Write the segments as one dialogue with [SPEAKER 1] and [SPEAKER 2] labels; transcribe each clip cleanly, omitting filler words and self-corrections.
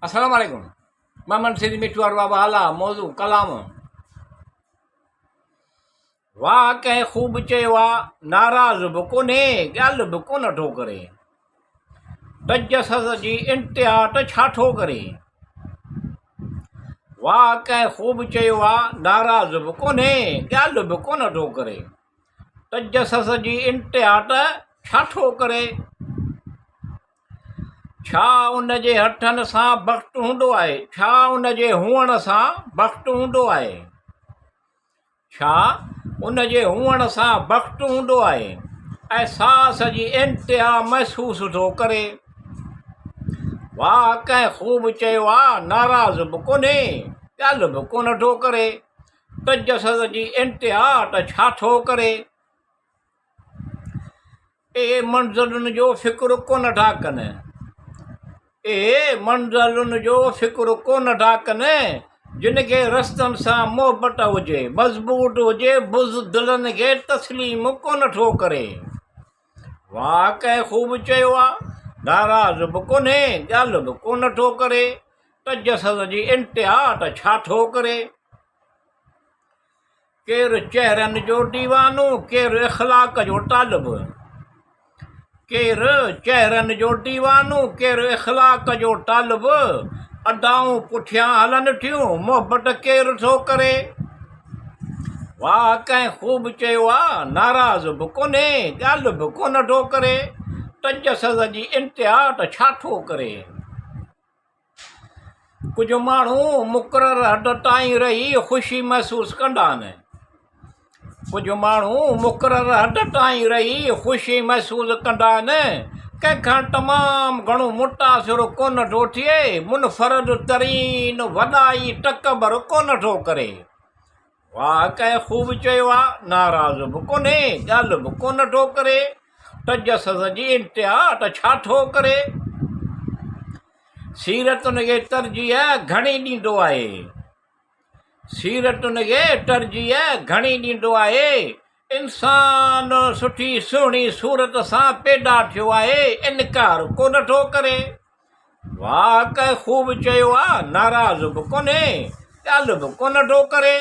[SPEAKER 1] السلام عليڪم محمد سيد مٺو ارباب اعليٰ موضوع ڪلام واهه ڪنهن خوب چيو آ ناراض به ڪونهي ڳالهه به ڪونه ٿو ڪري تجسس جي انتها ته ڇا ٿو ڪري واهه ڪنهن خوب چيو آ ناراض به ڪونهي ڳالهه به ڪونه ٿو ڪري تجسس جي انتها ته ڇا ٿو ڪري ڇا ان جي هٿن سان بخت هوندو آهي؟ ڇا ان جي هئڻ سان بخت هوندو آهي؟ ڇا ان جي هئڻ سان بخت هوندو آهي؟ احساس جي انتها محسوس ٿو ڪري. واهه ڪنهن خوب چيو آ، ناراض به ڪونهي، ڳالهه به ڪونه ٿو ڪري. تجسس جي انتها ته ڇا ٿو ڪري؟ اهي منزلن جو فڪر ڪونه ٿا ڪن. اهي منزلن جو فڪر ڪونه ٿا ڪن، جن کي رستن سان محبت هجي، مضبوط هجي، بزدلن کي تسليم ڪونه ٿو ڪري. واهه ڪنهن خوب چيو آ، ناراض به ڪونهي، ڳالهه به ڪونه ٿو ڪري، تجسس جي انتها ته ڇا ٿو ڪري. ڪير چهرن جو ديوانو، ڪير اخلاق جو طالب. ڪير چهرن جو ديوانو، ڪير اخلاق جو طالب. ادائون پٺيان هلن ٿيون، محبت ڪير ٿو ڪري. واهه ڪنهن خوب چيو آ، ناراض به ڪونهي، ڳالهه به ڪونه ٿو ڪري. تجسس جي انتها ته ڇا ٿو ڪري. ڪجهه ماڻهو مقرر حد تائين رهي خوشي محسوس ڪندا آهن. ڪجهه ماڻهو مقرر حد تائين رهي خوشي محسوس ڪندا آهن. ڪنهن کان تمام گهڻو متاثر ڪونه ٿو ٿئي، منفرد ترين وڏائي تڪبر ڪونه ٿو ڪري. واهه ڪنهن خوب چيو آ، ناراض به ڪونهي، ڳالهه به ڪونه ٿو ڪري، تجسس جي انتها ته ڇا ٿو ڪري. سيرتن کي ترجيح گهڻي ڏيندو آهي. سيرتن کي ترجيح گهڻي ڏيندو آهي. انسان سٺي سهڻي صورت سان پيدا ٿيو آهي، انڪار ڪونه ٿو ڪري. واهه ڪنهن خوب چيو آ، ناراض به ڪونهي، ڳالهه به ڪونه ٿو ڪري،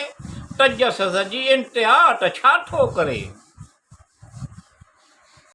[SPEAKER 1] تجسس جي انتها ته ڇا ٿو ڪري.